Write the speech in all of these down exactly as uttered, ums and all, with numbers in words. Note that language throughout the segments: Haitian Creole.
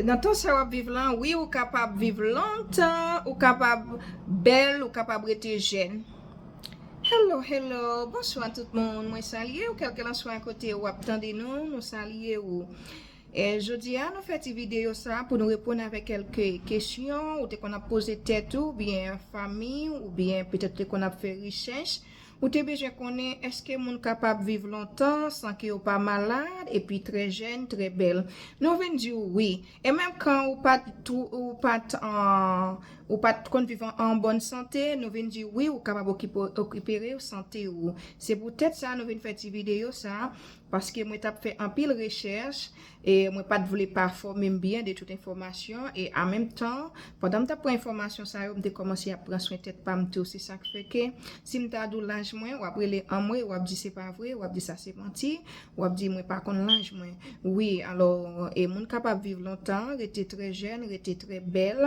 Nan tan sa w ap viv lan, wi, ou kapab viv lontan, ou kapab bèl, ou kapab rete jèn. Hello, hello, bonswa tout moun. Mwen salye w, kèlkelanswa kote w ap tande nou, nou salye w. E jodi a, nou fè ti videyo sa pou nou reponn avèk kèlke kesyon ou te konn ap poze tèt ou, oubyen fanmi, oubyen petèt ou te konn ap fè rechèch. Ou te bezwen konnen èske moun kapab viv lontan san ke yo pa malad, epi trè jèn, trè bèl. Nou vin di w wi. E menm kan ou pa t tou, ou pa t an, ou pa t konn viv an, an bòn sante, nou vin di wi, ou kapab okipe, okipere w sante ou. Se poutèt sa nou vin fè ti videyo sa, paske mwen t ap fè anpil rechèch, e mwen pa t vle pa fòme m byen de tout enfòmasyon, e an menm tan, pandan m t ap pran enfòmasyon sa yo, m te kòmanse ap pran swen tèt pa m tou. Se sa k fè ke, si m ta di w laj mwen, w ap rele anmwe, w ap di se pa vre, w ap di sa se manti, w ap di mwen pa konn laj mwen. Wi, alò, e moun kapab viv lontan, rete trè jèn, rete trè bèl,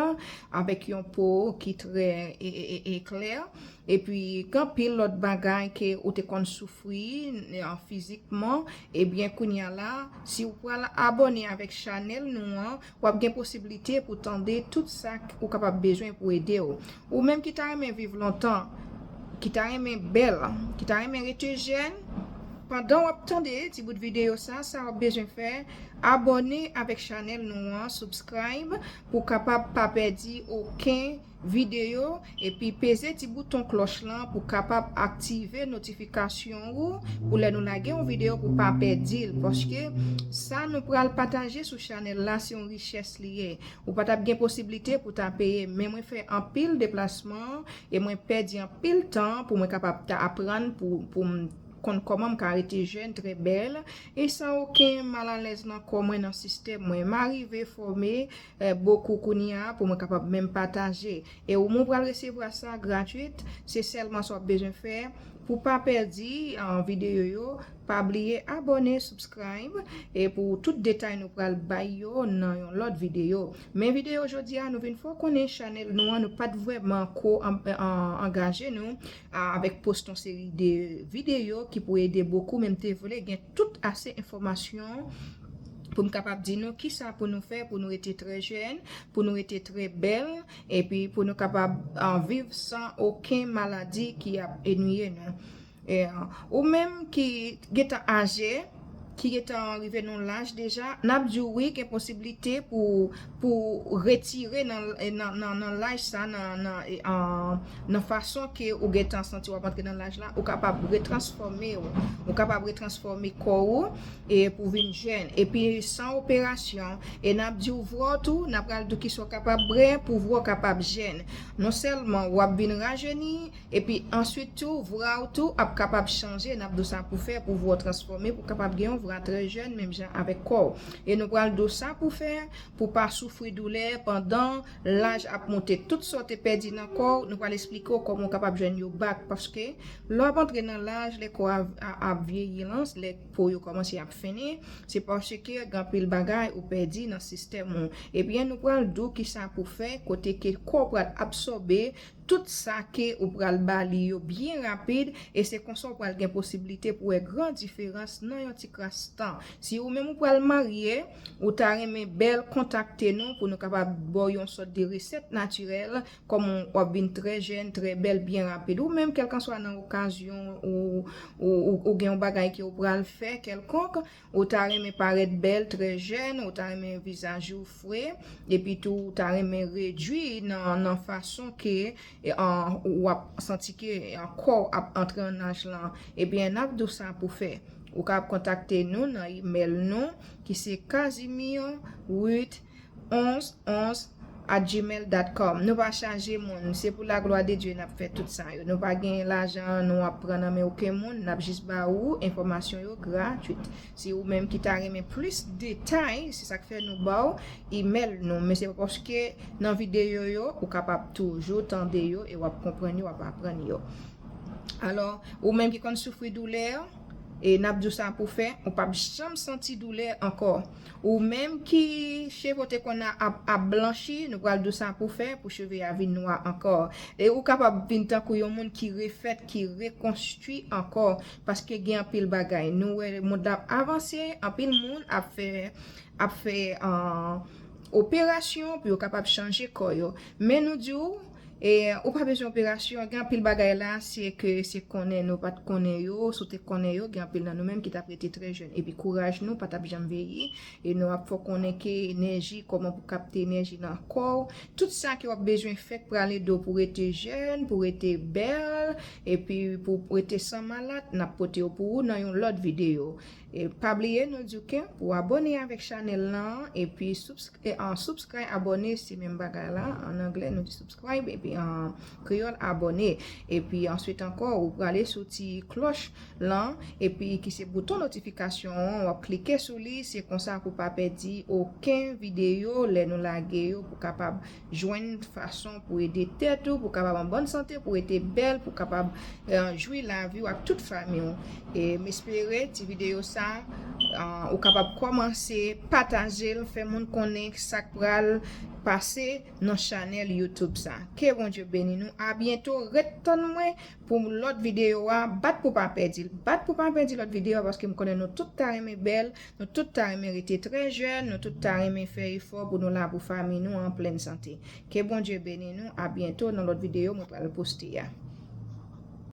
avèk yon po ki trè e, e, e, e klè. Epi, gen anpil lòt bagay ke ou te konn soufri, e, fizikman, ebyen, kounye a la, si w pral abòne avèk chanèl nou an, w ap gen posiblite pou tande tout sa k ou kapab bezwen pou ede w. Ou menm ki ta renmen viv lontan, ki ta renmen bèl, ki ta renmen rete jèn, pandan w ap tande ti bout videyo sa, sa w ap bezwen fè, abòne avèk chanèl nou an, subscribe, pou w kapab pa pèdi okenn videyo, epi peze ti bouton klòch lan pou kapab aktive notifikasyon ou, pou lè nou lage yon videyo pou pa pèdi l, paske sa nou pral pataje sou chanèl la se yon richès li ye. Ou pa t ap gen posiblite pou ta peye, men mwen fè anpil deplasman e mwen pèdi anpil tan pou mwen kapab ta aprann pou, pou m konn kòman m ka rete jèn, trè bèl, e san okenn malalèz nan kò mwen, nan sistèm mwen. M arive fòme, e, bokou kounye a pou mwen kapab menm pataje. E ou menm ou pral resevwa sa gratwit, se sèlman sa w ap bezwen fè pou pa pèdi, e, videyo yo, pa bliye abòne, subscribe, e pou tout detay nou pral bay yo nan yon lòt videyo. Men videyo jodi a, nou vin fè w konnen chanèl nou an, nou pa t vrèman ko an, an, angaje nou a, avèk poste yon seri de videyo ki pou ede bokou, men m te vle gen tout ase enfòmasyon pou m kapab di nou kisa pou nou fè pou nou rete trè jèn, pou nou rete trè bèl, epi pou nou kapab, a, viv san okenn maladi ki ap ennuye nou. E, a, ou menm ki gentan aje, ki gentan rive nan laj deja, n ap di w wi, gen posiblite pou, pou retire nan, nan, nan, nan laj sa, nan, nan, e, an, nan fason ke ou gentan santi w ap antre nan laj la, ou kapab retransfòme w, ou kapab retransfòme kò ou, e pou vin jèn, epi san operasyon, e n ap di w vwa w tou, n ap pral di w kisa w kapab bwè pou vwa w kapab jèn. Non sèlman w ap vin rajeni, epi answit tou, vwa w tou ap kapab chanje, n ap di w sa pou fè, pou vwa w transfòme, pou kapab gen yon vwa trè jèn, menm jan avèk kò w. E nou pral di w sa pou fè, pou pa soufri doulè pandan laj ap monte. Tout sa w te pèdi nan kò w, nou pral eksplike w kòman w kapab jwenn yo back, paske lè w ap antre nan laj, lè kò a, a, ap vyeyi lan, lè po yo kòmanse ap fennen, se paske gen anpil bagay ou pèdi nan sistèm ou. Ebyen, nou pral di w kisa pou fè, kote ke kò w pral absòbe tout sa ke ou pral ba li yo byen rapid, e se konsa ou pral gen posiblite pou wè gran diferans nan yon ti kras tan. Si ou menm ou pral marye, ou ta renmen bèl, kontakte nou pou nou kapab ba w yon sòt de resèt natirèl, kòman w ap vin trè jèn, trè bèl, byen rapid. Ou menm, kèlkanswa nan okazyon ou, ou, ou, ou gen yon bagay ke ou pral fè kèlkonk, ou ta renmen parèt bèl, trè jèn, ou ta renmen vizaj ou fre, epi tou ou ta renmen redui nan, nan fason ke, e, an, w ap santi ke, an, kò w ap antre an laj lan, ebyen, n ap di w sa pou fè. Ou ka kontakte nou nan imèl nou, ki se casimir huit onze onze at gmail dot com. Nou pa chaje moun. Se pou la gloire de Dieu n ap fè tout sa yo. Nou pa gen lajan nou ap pran nan men okenn moun. N ap jis ba ou enfòmasyon yo gratwit. Si ou menm ki ta renmen plis detay, se sa k fè nou ba w imèl nou. Men se pa paske nan videyo yo, ou kapab toujou tande yo e w ap konprann yo, w ap aprann yo. Alò, ou menm ki konn soufri doulè, e n ap di w sa pou fè, ou p ap janm santi doulè ankò. Ou menm ki cheve w te konn ap, ap blanchi, nou pral di w sa pou fè pou cheve a vin nwa ankò. E ou kapab vin tankou yon moun ki refèt, ki rekonstwi ankò, paske gen anpil bagay. Nou wè mond la ap avanse, anpil moun ap fè, ap fè, an, operasyon pou yo kapab chanje kò yo. Men nou di w, e, ou pa bezwen operasyon, gen anpil bagay la, se ke se konnen nou pa t konnen yo, si w te konnen yo, gen anpil nan nou menm ki t ap rete trè jèn. Epi kouraj nou pa t ap janm veye, e nou ap fè w konnen ke enèji, kòman pou kapte enèji nan kò w. Tout sa ke w ap bezwen fè k pral ede w pou rete jèn, pou rete bèl, epi pou rete san malat, n ap pote yo pou ou nan yon lòt videyo. E pa bliye nou di w ke pou abòne avèk chanèl lan, epi subs- e, an subscribe, abòne, se menm bagay la, an anglè nou di subscribe, epi an kreyòl abòne. Epi answit ankò, ou prale sou ti klòch lan, epi ki se bouton notifikasyon an, w ap klike sou li, se konsa pou pa pèdi okenn videyo lè nou lage yo, pou kapab jwenn fason pou ede tèt ou, pou kapab an bòn sante, pou rete bèl, pou kapab, eh, jwi lavi w ak tout fanmi w. E m espere ti videyo sa, ah, ou kapab kòmanse pataje l, fè moun konnen sa k pral pase nan chanèl YouTube sa. Ke Bondye beni nou. A byento. Ret tann mwen pou lòt videyo a. Bat pou pa pèdi l. Bat pou pa pèdi lòt videyo a, paske m konnen nou tout ta renmen bèl, nou tout ta renmen rete trè jèn, nou tout ta renmen fè efò pou nou la pou fanmi nou an plèn sante. Ke Bondye beni nou. A byento nan lòt videyo mwen pral poste a.